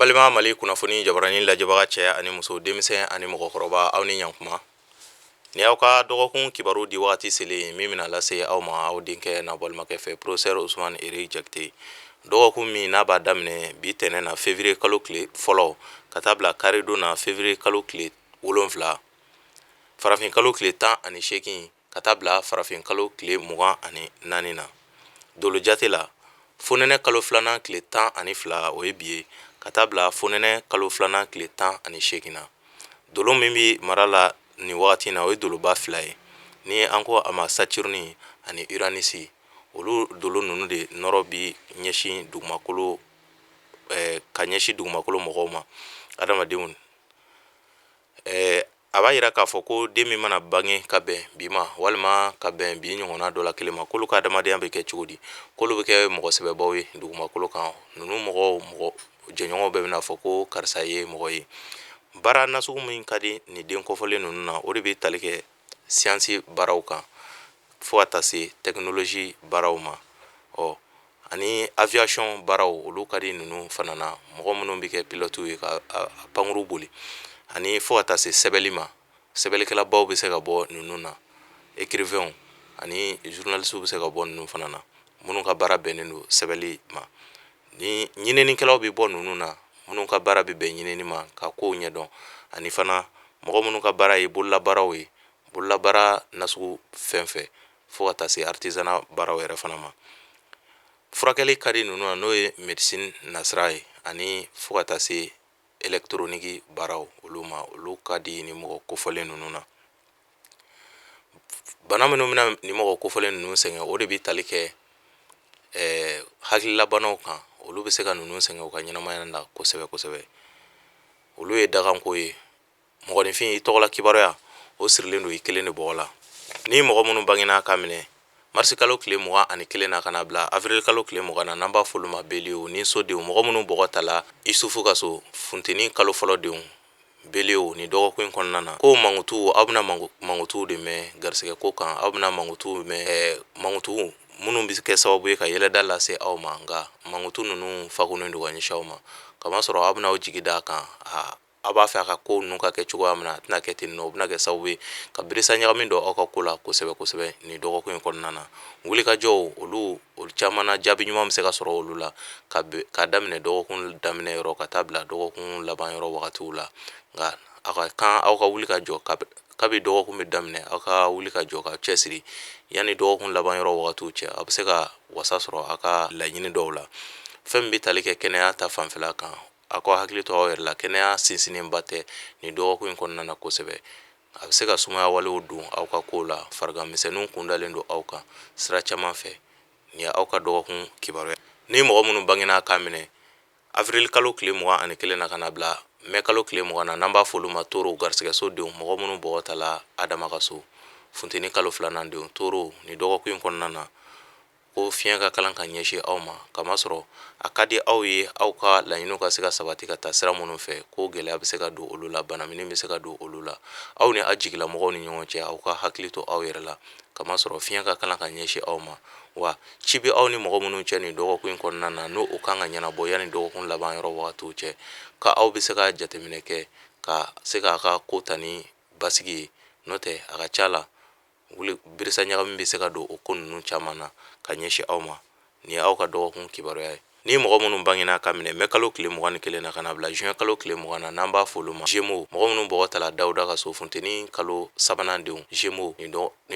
Balima Mali kunnafoni jabaranin lajɛbaga, cɛ ani muso, denmisɛn ani mɔgɔkɔrɔba, aw ni ɲankuma. Ni aw ka dɔgɔkun kibaru di wagati selen, min bɛna lase aw ma aw denkɛ n'a balimakɛ fɛ, professeur Usumani Eric Jakite. Dɔgɔkun min n'a b'a daminɛ bi tɛnɛn na, février kalo tile fɔlɔ, ka taa bila karidon na, février kalo tile 7, farafin kalo tile 18 ka taa bila farafin kalo tile 24 na. Dolo jate la, fonɛnɛ kalo filanan tile 12, o ye bi ye, ka taa bila fonɛnɛ kalo filanan tile 18 na. Dolo min bɛ mara la nin wagati na, o ye doloba fila ye ni an ko a ma Saturne ani Uranus. Olu dolo ninnu de nɔrɔ bi ɲɛsin dugumakolo, ka ɲɛsin dugumakolo mɔgɔw ma, adamadenw. A b'a yira k'a fɔ ko den min mana bange ka bɛn bi ma, walima ka bɛn bi ɲɔgɔnna dɔ la kelen ma, k'olu ka adamadenya bɛ kɛ cogo di? K'olu bɛ kɛ mɔgɔ sɛbɛbaw ye dugumakolo kan. Ninnu mɔgɔw, mɔgɔ jɛɲɔgɔnw bɛɛ bɛna fɔ ko karisa ye mɔgɔ ye. Baara nasugu min ka di nin den kofɔlen ninnu na, o de bɛ tali kɛ siyansi baaraw kan, fo ka taa se technologie baaraw ma, ɔ ani aviation baaraw, olu ka di ninnu fana na, mɔgɔ minnu bɛ kɛ pilote ye ka pankuru boli, ani fo ka taa se sɛbɛnni ma. Sɛbɛnnikɛlabaw bɛ se ka bɔ ninnu na, écrivains ani journalistes bɛ se ka bɔ ninnu fana na, minnu ka baara bɛnnen don sɛbɛnni ma. Ni ɲininikɛlaw bɛ bɔ ninnu na, minnu ka baara bɛ bɛn ɲinini ma, ka kow ɲɛdɔn, ani fana mɔgɔ minnu ka baara ye bololabaaraw ye, bololabaara nasugu fɛn fɛn, fo ka taa se artisanat baaraw yɛrɛ fana ma. Furakɛli ka di ninnu na, n'o ye médecine nasira ye, ani fo ka taa se électronique baaraw olu ma, olu ka di ni mɔgɔ kofɔlen ninnu na. Bana minnu bɛna ni mɔgɔ kofɔlen ninnu sɛgɛn, o de bɛ tali kɛ hakililabanaw kan. Olu bɛ se ka ninnu sɛgɛn u ka ɲɛnamaya la kosɛbɛ kosɛbɛ. Olu ye daganko ye. Mɔgɔninfin, i tɔgɔla kibaruya, o sirilen don i kelen de bɔgɔ la. Ni mɔgɔ minnu bangena ka minɛ marisi kalo tile 21 na ka na bila avril kalo tile 20 na, n'an b'a f'olu ma bélier ni sodenw, mɔgɔ minnu bɔgɔ tala Isufu ka so, funteni kalo fɔlɔ denw, bélier, ni dɔgɔkun in kɔnɔna na, ko mankutu, aw bɛna mankutuw de mɛn garisɛgɛ ko kan. Aw bɛna mankutuw mɛn, mankutu minnu bɛ kɛ sababu ye ka yɛlɛda lase aw ma. Nka mankutu ninnu fakunnen don ka ɲɛsin aw ma, kamasɔrɔ aw bɛna aw jigi d'a kan, aw b'a fɛ a ka ko ninnu ka kɛ cogoya min na, a tɛna kɛ ten nɔ. O bɛna kɛ sababu ye ka birisa ɲagami don aw ka ko la kosɛbɛ kosɛbɛ nin dɔgɔkun in kɔnɔna na. Wulikajɔw, olu caman na, jaabi ɲuman bɛ se ka sɔrɔ olu la ka daminɛ dɔgɔkun daminɛ yɔrɔ ka taa bila dɔgɔkun laban yɔrɔ wagatiw la. Nka a ka kan aw ka wuli ka jɔ kabi dɔgɔkun bɛ daminɛ, aw ka wuli ka jɔ ka cɛsiri yanni dɔgɔkun laban yɔrɔ wagatiw cɛ, aw bɛ se ka wasa sɔrɔ aw ka laɲini dɔw la. Fɛn min bɛ tali kɛ kɛnɛya ta fanfɛla kan, a ko hakili to aw yɛrɛ la, kɛnɛya sinsinnenba tɛ nin dɔgɔkun in kɔnɔna na kosɛbɛ. A bɛ se ka sumaya walew don aw ka kow la. Farigan misɛnninw kundalen don aw kan sira caman fɛ. Nin ye aw ka dɔgɔkun kibaruya. Ni mɔgɔ minnu bangena k'a minɛ avril kalo tile 21 na ka na bila mɛ kalo tile 20 na, n'an b'a fɔ olu ma taureau, garisɛgɛso denw, mɔgɔ minnu bɔgɔ tala Adama ka so, funteni kalo filanan denw, taureau, nin dɔgɔkun in kɔnɔna na, ko fiɲɛ ka kalan ka ɲɛsin aw ma, kamasɔrɔ a ka di aw ye aw ka laɲiniw ka se ka sabati ka taa sira minnu fɛ, ko gɛlɛya bɛ se ka don olu la, banamini bɛ se ka don olu la aw ni aw jigilamɔgɔw ni ɲɔgɔn cɛ. Aw ka hakili to aw yɛrɛ la, kamasɔrɔ fiɲɛ ka kalan ka ɲɛsin aw ma. Wa ci bɛ aw ni mɔgɔ minnu cɛ nin dɔgɔkun in kɔnɔna na, n'o o kan ka ɲɛnabɔ yanni dɔgɔkun laban yɔrɔ wagatiw cɛ, ka aw bɛ se ka jateminɛ kɛ ka se k'a ka ko ta ni basigi ye. N'o tɛ, a ka ca la, wuli birisa ɲagami bɛ se ka don o ko ninnu caman na ka ɲɛsin aw ma. Nin ye aw ka dɔgɔkun kibaruya ye. Ni mɔgɔ minnu bangena ka minɛ mɛ kalo tile 21 na ka na bila juin kalo tile 20 na, n'an b'a fɔ olu ma Gémeaux, mɔgɔ minnu bɔgɔ tala Dawuda ka so, funteni kalo sabanan denw, Gémeaux, nin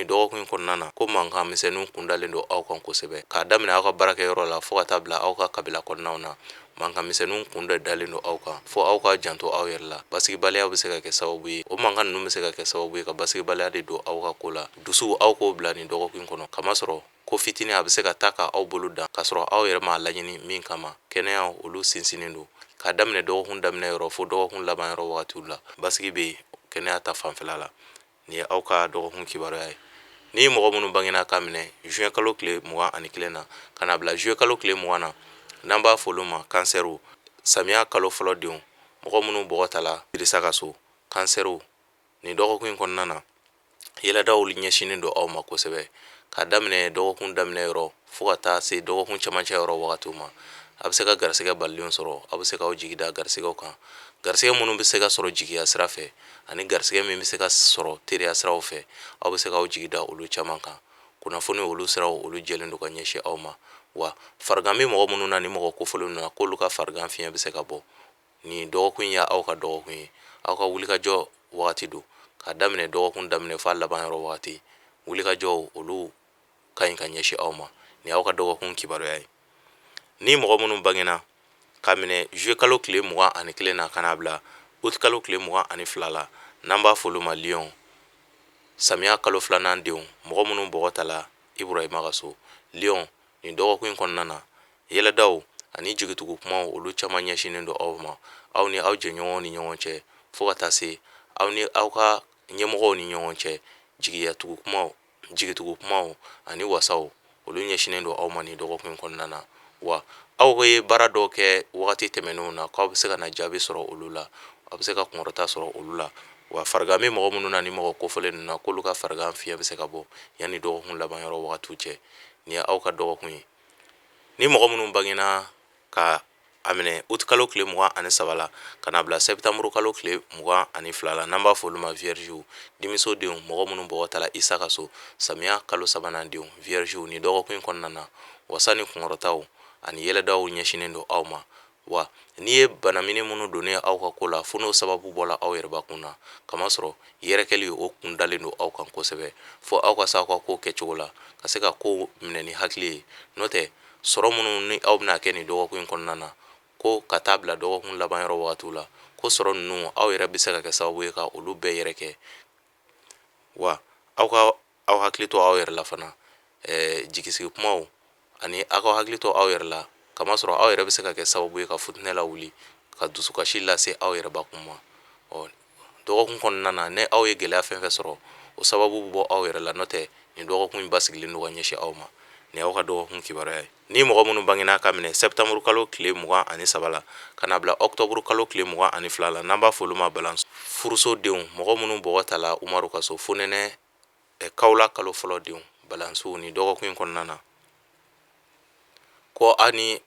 dɔgɔkun in kɔnɔna na, ko mankan misɛnninw kundalen don aw kan kosɛbɛ, k'a daminɛ aw ka baarakɛyɔrɔ la fo ka taa bila aw ka kabila kɔnɔnaw na. Mankan misɛnninw kun de dalen don aw kan, fo aw ka janto aw yɛrɛ la. Basigibaliya bɛ se ka kɛ sababu ye, o mankan ninnu bɛ se ka kɛ sababu ye ka basigibaliya de don aw ka ko la. Dusu, aw k'o bila nin dɔgɔkun kɔnɔ, kamasɔrɔ ko fitinin a bɛ se ka taa ka aw bolo dan, k'a sɔrɔ aw yɛrɛ m'a laɲini min kama. Kɛnɛya, olu sinsinnen don k'a daminɛ dɔgɔkun daminɛ yɔrɔ fo dɔgɔkun laban yɔrɔ wagatiw la. Basigi bɛ yen kɛnɛya ta fanfɛla la. Nin ye aw ka dɔgɔkun kibaruya ye. Ni mɔgɔ minnu bangena ka minɛ juin kalo tile 21 na ka na bila juillet kalo tile 20 na, n'an b'a fɔ olu ma kansɛriw, samiya kalo fɔlɔ denw, mɔgɔ minnu bɔgɔ tala Dirisa ka so, kansɛriw, nin dɔgɔkun in kɔnɔna na, yɛlɛdaw ɲɛsinnen don aw ma kosɛbɛ, k'a daminɛ dɔgɔkun daminɛ yɔrɔ fo ka taa se dɔgɔkun cɛmancɛ yɔrɔ wagatiw ma. A bɛ se ka garisɛgɛ balilenw sɔrɔ, aw bɛ se k'aw jigi da garisɛgɛw kan, garisɛgɛ minnu bɛ se ka sɔrɔ jigiya sira fɛ ani garisɛgɛ min bɛ se ka sɔrɔ teriya siraw fɛ. Aw bɛ se k'aw jigi da olu caman kan. Kunnafoni olu siraw olu jɛlen don ka ɲɛsin aw ma. Wa farigan bɛ mɔgɔ minnu na, ni mɔgɔ kofɔlen na, k'olu ka farigan fiɲɛ bɛ se ka bɔ. Nin dɔgɔkun ye aw ka dɔgɔkun ye, aw ka wulikajɔ wagati don. Ka daminɛ dɔgɔkun daminɛ f'a laban yɔrɔ wagati, wulikajɔw olu ka ɲi ka ɲɛsin aw ma. Nin y'aw ka dɔgɔkun kibaruya ye. Ni mɔgɔ minnu bangena ka minɛ juillet kalo tile 21 na ka n'a bila août kalo tile 22 la, n'an b'a fɔ olu ma lion, samiya kalo filanan denw, mɔgɔ minnu bɔgɔ tala Iburahima ka so, lion, nin dɔgɔkun in kɔnɔna na, yɛlɛdaw ani jigitugu kumaw olu caman ɲɛsinnen don aw ma, aw ni aw jɛɲɔgɔnw ni ɲɔgɔn cɛ, fo ka taa se aw ni aw ka ɲɛmɔgɔw ni ɲɔgɔn cɛ. Jigiyatugu kumaw, jigitugu kumaw ani wasaw olu ɲɛsinnen don aw ma nin dɔgɔkun in kɔnɔna na. Wa aw ye baara dɔw kɛ wagati tɛmɛnenw na, k'aw bɛ se ka na jaabi sɔrɔ olu la, aw bɛ se ka kunkɔrɔta sɔrɔ olu la. Wa farigan bɛ mɔgɔ minnu na, ni mɔgɔ kofɔlen ninnu na, k'olu ka farigan fiɲɛ bɛ se ka bɔ yanni dɔgɔkun laban yɔrɔ wagatiw cɛ. Nin ye aw ka dɔgɔkun ye. Ni mɔgɔ minnu bangena ka a minɛ août kalo tile 23 la ka n'a bila septembre kalo tile 22 la, n'an b'a fɔ olu ma viergew, dimiso denw, mɔgɔ minnu bɔgɔ tala Isa ka so, samiya kalo sabanan denw, viergew, nin dɔgɔkun in kɔnɔna na, wasa ni kunkɔrɔtaw ani yɛlɛdaw ɲɛsinnen don aw ma. Wa n'i ye banamini minnu donnen aw ka ko la, fo n'o sababu bɔla aw yɛrɛbakun na, kamasɔrɔ yɛrɛkɛli o kun dalen don aw kan kosɛbɛ, fo aw ka se aw ka ko kɛcogo la, ka se ka ko minɛ ni hakili ye. N'o tɛ, sɔrɔ minnu ni aw bɛna kɛ nin dɔgɔkun in kɔnɔna na, ko ka taa bila dɔgɔkun laban yɔrɔ wagatiw la, ko sɔrɔ ninnu aw yɛrɛ bɛ se ka kɛ sababu ye ka olu bɛɛ yɛrɛ kɛ. Wa aw ka aw hakili to aw yɛrɛ la fana, jigisigi kumaw ani aw ka hakili to aw yɛrɛ la, kamasɔrɔ aw yɛrɛ bɛ se ka kɛ sababu ye ka futinɛ lawuli, ka dusukasi lase aw yɛrɛbakun ma. Ɔ dɔgɔkun kɔnɔna na, ni aw ye gɛlɛya fɛn fɛn sɔrɔ, o sababu bɛ bɔ aw yɛrɛ la. N'o tɛ, nin dɔgɔkun in basigilen don ka ɲɛsin aw ma. Nin y'aw ka dɔgɔkun kibaruya ye. Ni mɔgɔ minnu bangena ka minɛ septembre kalo tile 23 la ka n'a bila octobre kalo tile 22 la, n'an b'a fɔ olu ma balance, furuso denw, mɔgɔ minnu bɔgɔ tala Umaru ka so, fonɛnɛ kawla kalo fɔlɔ denw, balansiw, nin dɔgɔkun in kɔnɔna na, ko aw ni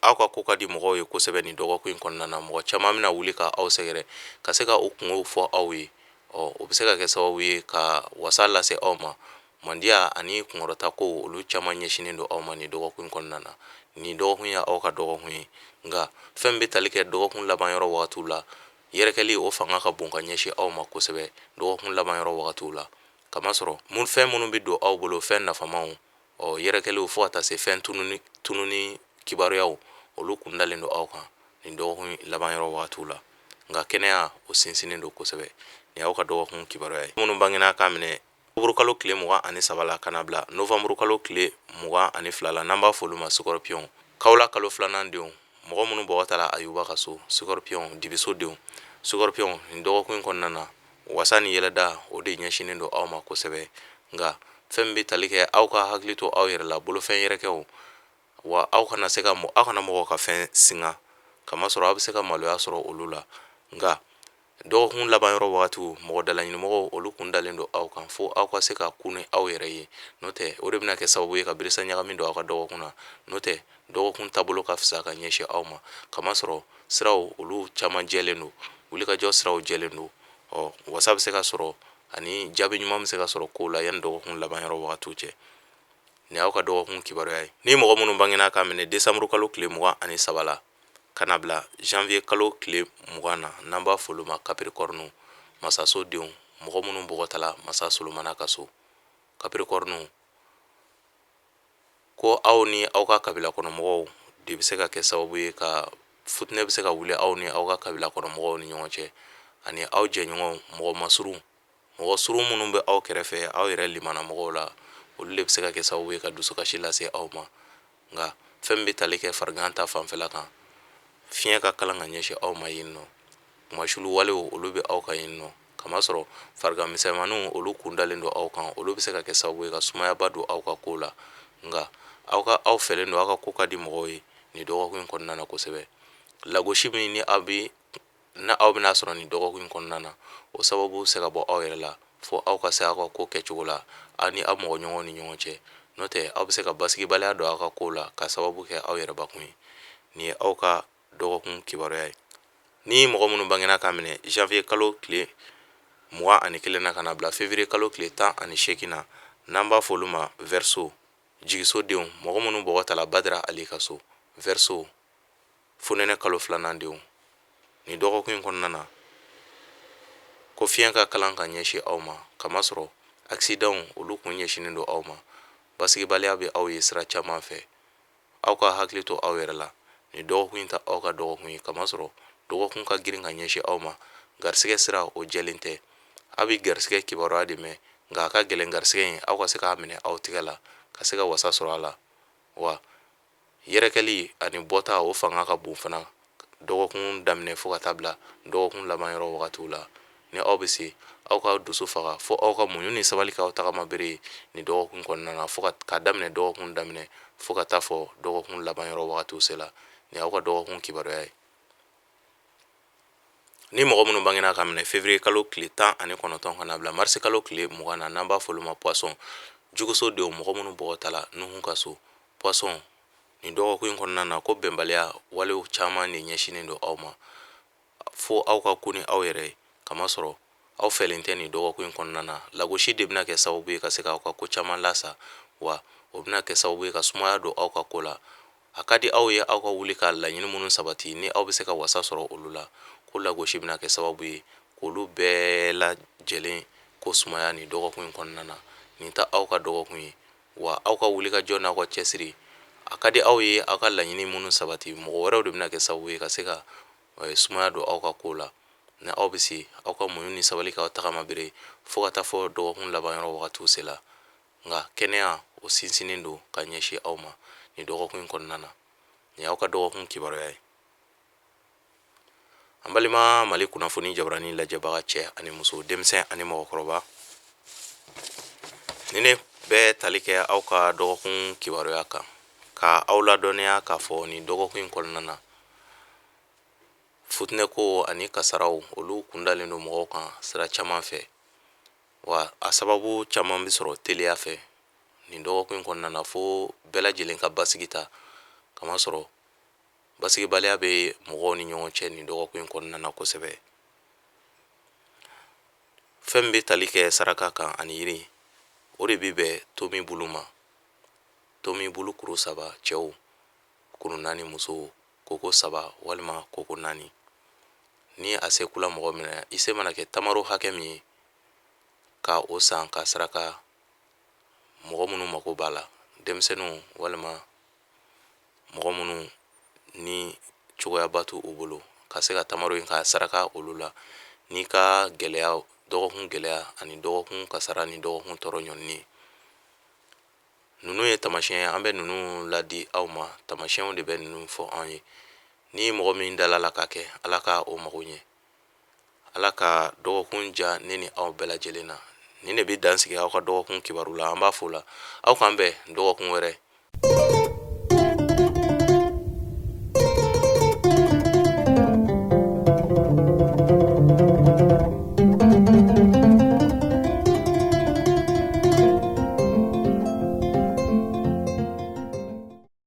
aw ka ko ka di mɔgɔw ye kosɛbɛ nin dɔgɔkun in kɔnɔna na. Mɔgɔ caman bɛna wuli ka aw sɛgɛrɛ, ka se ka u kungow fɔ aw ye. Ɔ o bɛ se ka kɛ sababu ye ka wasa lase aw ma. Mandiya ani kunkɔrɔta kow olu caman ɲɛsinnen don aw ma nin dɔgɔkun in kɔnɔna na. Nin dɔgɔkun ye aw ka dɔgɔkun ye, nka fɛn bɛ tali kɛ dɔgɔkun laban yɔrɔ wagatiw la, yɛrɛkɛli o fanga ka bon ka ɲɛsin aw ma kosɛbɛ dɔgɔkun laban yɔrɔ wagatiw la, kamasɔrɔ mun fɛn minnu bɛ don aw bolo, fɛn nafamaw, ɔ yɛrɛkɛliw, fo ka taa se fɛn tununi kibaruyaw olu kun dalen don aw kan nin dɔgɔkun laban yɔrɔ wagatiw la. Nka kɛnɛya o sinsinnen don kosɛbɛ. Nin y'aw ka dɔgɔkun kibaruya ye. Minnu bangena k'a minɛ octobre kalo tile 23 la ka na bila novembre kalo tile 22 la, n'an b'a fɔ olu ma scorpion, kawla kalo filanan denw, mɔgɔ minnu bɔgɔ tala Ayuba ka so, scorpion, dibiso denw, scorpion, nin dɔgɔkun in kɔnɔna na, wasa ni yɛlɛda o de ɲɛsinnen don aw ma kosɛbɛ. Nka fɛn min bɛ tali kɛ aw ka hakili to aw yɛrɛ la, bolofɛn yɛrɛkɛw, wa aw kana se ka aw kana mɔgɔ ka fɛn singa, kamasɔrɔ aw bɛ se ka maloya sɔrɔ olu la. Nka dɔgɔkun laban yɔrɔ wagatiw, mɔgɔ dalaɲinimɔgɔw olu kun dalen don aw kan, fo aw ka se ka kun ni aw yɛrɛ ye. N'o tɛ, o de bɛna kɛ sababu ye ka birisa ɲagami don aw ka dɔgɔkun na. N'o tɛ, dɔgɔkun taabolo ka fisa ka ɲɛsin aw ma, kamasɔrɔ siraw olu caman jɛlen don, wulikajɔ siraw jɛlen don. Ɔ wasa bɛ se ka sɔrɔ ani jaabi ɲuman bɛ se ka sɔrɔ kow la yanni dɔgɔkun laban yɔrɔ wagatiw cɛ. Nin y'aw ka dɔgɔkun kibaruya ye. Ni mɔgɔ minnu bangena k'a minɛ décembre kalo tile 23 la ka na bila janvier kalo tile 20 na, n'an b'a fɔ olu ma capricorne, masaso denw, mɔgɔ minnu bɔgɔ tala masa Solomana ka so, capricorne, ko aw ni aw ka kabila kɔnɔmɔgɔw de bɛ se ka kɛ sababu ye ka futinɛ bɛ se ka wuli aw ni aw ka kabila kɔnɔmɔgɔw ni ɲɔgɔn cɛ, ani aw jɛɲɔgɔnw, mɔgɔ masurun, mɔgɔ surun minnu bɛ aw kɛrɛfɛ, aw yɛrɛ limana mɔgɔw la, olu de bɛ se ka kɛ sababu ye ka dusukasi lase aw ma. Nka fɛn min bɛ tali kɛ farigan ta fanfɛla kan, fiɲɛ ka kalan ka ɲɛsin aw ma yen nɔ, kumasulu walew olu bɛ aw kan yen nɔ, kamasɔrɔ farigan misɛnmaninw olu kun dalen don aw kan, olu bɛ se ka kɛ sababu ye ka sumayaba don aw ka ko la. Nka aw ka aw fɛlen don, aw ka ko ka di mɔgɔw ye nin dɔgɔkun in kɔnɔna na kosɛbɛ. Lagosi min ni aw bɛ ni aw bɛna sɔrɔ nin dɔgɔkun in kɔnɔna na, o sababu bɛ se ka bɔ aw yɛrɛ la, fo aw ka se aw ka ko kɛcogo la aw ni aw mɔgɔ ɲɔgɔnw ni ɲɔgɔn cɛ. N'o tɛ, aw bɛ se ka basigibaliya don aw ka kow la ka sababu kɛ aw yɛrɛbakun ye. Nin ye aw ka dɔgɔkun kibaruya ye. Ni mɔgɔ minnu bangena k'a minɛ janvier kalo tile 21 na ka na bila février kalo tile 18 na, n'an b'a fɔ olu ma Verseau, jigiso denw, mɔgɔ minnu bɔgɔ tala Badara Ali ka so, Verseau, fonɛnɛ kalo filanan denw, nin dɔgɔkun in kɔnɔna na, ko fiɲɛ ka kalan ka ɲɛsin aw ma, kamasɔrɔ accidentw olu kun ɲɛsinnen don aw ma. Basigibaliya bɛ aw ye sira caman fɛ. Aw ka hakili to aw yɛrɛ la. Nin dɔgɔkun in tɛ aw ka dɔgɔkun ye, kamasɔrɔ dɔgɔkun ka girin ka ɲɛsin aw ma. Garisigɛ sira o jɛlen tɛ. Aw bɛ garisigɛ kibaruya de mɛn, nka a ka gɛlɛn garisigɛ in aw ka se k'a minɛ aw tigɛ la ka se ka wasa sɔrɔ a la. Wa yɛrɛkɛli ani bɔta o fanga ka bon fana dɔgɔkun daminɛ fo ka taa bila dɔgɔkun laban yɔrɔ wagatiw la. Ni aw bɛ se, aw ka dusu faga fo aw ka muɲu ni sabali k'aw tagama bere ye nin dɔgɔkun kɔnɔna na, fo ka daminɛ dɔgɔkun daminɛ fo ka taa fɔ dɔgɔkun laban yɔrɔ wagatiw sela. Nin y'aw ka dɔgɔkun kibaruya ye. Ni mɔgɔ minnu bangena ka minɛ février kalo tile 19 ka na bila mars kalo tile 20 na, n'an b'a fɔ olu ma poisson, juguso denw, mɔgɔ minnu bɔgɔ tala Nuhu ka so, poisson, nin dɔgɔkun in kɔnɔna na, ko bɛnbaliya walew caman de ɲɛsinnen don aw ma, fo aw ka ku ni aw yɛrɛ ye, kamasɔrɔ aw fɛlen tɛ nin dɔgɔkun in kɔnɔna na. Lagosi de bɛna kɛ sababu ye ka se k'aw ka ko caman lasa, wa o bɛna kɛ sababu ye ka sumaya don aw ka ko la. A ka di aw ye aw ka wuli ka laɲini minnu sabati, ni aw bɛ se ka wasa sɔrɔ olu la, ko lagosi bɛna kɛ sababu ye k'olu bɛɛ lajɛlen ko sumaya nin dɔgɔkun in kɔnɔna na. Nin tɛ aw ka dɔgɔkun ye, wa aw ka wulikajɔ n'aw ka cɛsiri, a ka di aw ye aw ka laɲini minnu sabati, mɔgɔ wɛrɛw de bɛna kɛ sababu ye ka se ka sumaya don aw ka ko la. Ni aw bɛ se, aw ka muɲu ni sabali k'aw tagama bere fo ka taa fɔ dɔgɔkun laban yɔrɔ wagatiw sela. Nka kɛnɛya o sinsinnen don ka ɲɛsin aw ma nin dɔgɔkun in kɔnɔna na. Nin y'aw ka dɔgɔkun kibaruya ye. An balima Mali kunnafoni jabarani lajɛbaga cɛ ani muso, denmisɛn ani mɔgɔkɔrɔba, ni ne bɛ tali kɛ aw ka dɔgɔkun kibaruya kan, ka aw ladɔnniya k'a fɔ nin dɔgɔkun in kɔnɔna na, futinɛko ani kasaraw olu kundalen don mɔgɔw kan sira caman fɛ, wa a sababu caman bɛ sɔrɔ teliya fɛ nin dɔgɔkun in kɔnɔna na. Fo bɛɛ lajɛlen ka basigi ta, kamasɔrɔ basigibaliya bɛ mɔgɔw ni ɲɔgɔn cɛ nin dɔgɔkun in kɔnɔna na kosɛbɛ. Fɛn min bɛ tali kɛ saraka kan ani yiri, o de bɛ bɛn tomi bulu ma. Tomi bulu kuru 3 cɛw, kuru 4 musow, koko 3 walima koko 4. Ni a se kula mɔgɔ min na, i se mana kɛ tamaro hakɛ min ye ka o san ka saraka mɔgɔ minnu mako b'a la, denmisɛnninw walima mɔgɔ minnu ni cogoyaba t'u bolo, ka se ka tamaro in ka saraka olu la, n'i ka gɛlɛya, dɔgɔkun gɛlɛya ani dɔgɔkun kasara ni dɔgɔkun tɔɔrɔ ɲɔnni ye. Ninnu ye taamasiyɛn ye, an bɛ ninnu ladi aw ma. Taamasiyɛnw de bɛ ninnu fɔ an ye. Ni mɔgɔ min dala la ka kɛ, Ala ka o mago ɲɛ. Ala ka dɔgɔkun ja ne ni aw bɛɛ lajɛlen na. Nin de bɛ dan sigi aw ka dɔgɔkun kibaru la. An b'a fo la, aw k'an bɛn dɔgɔkun wɛrɛ.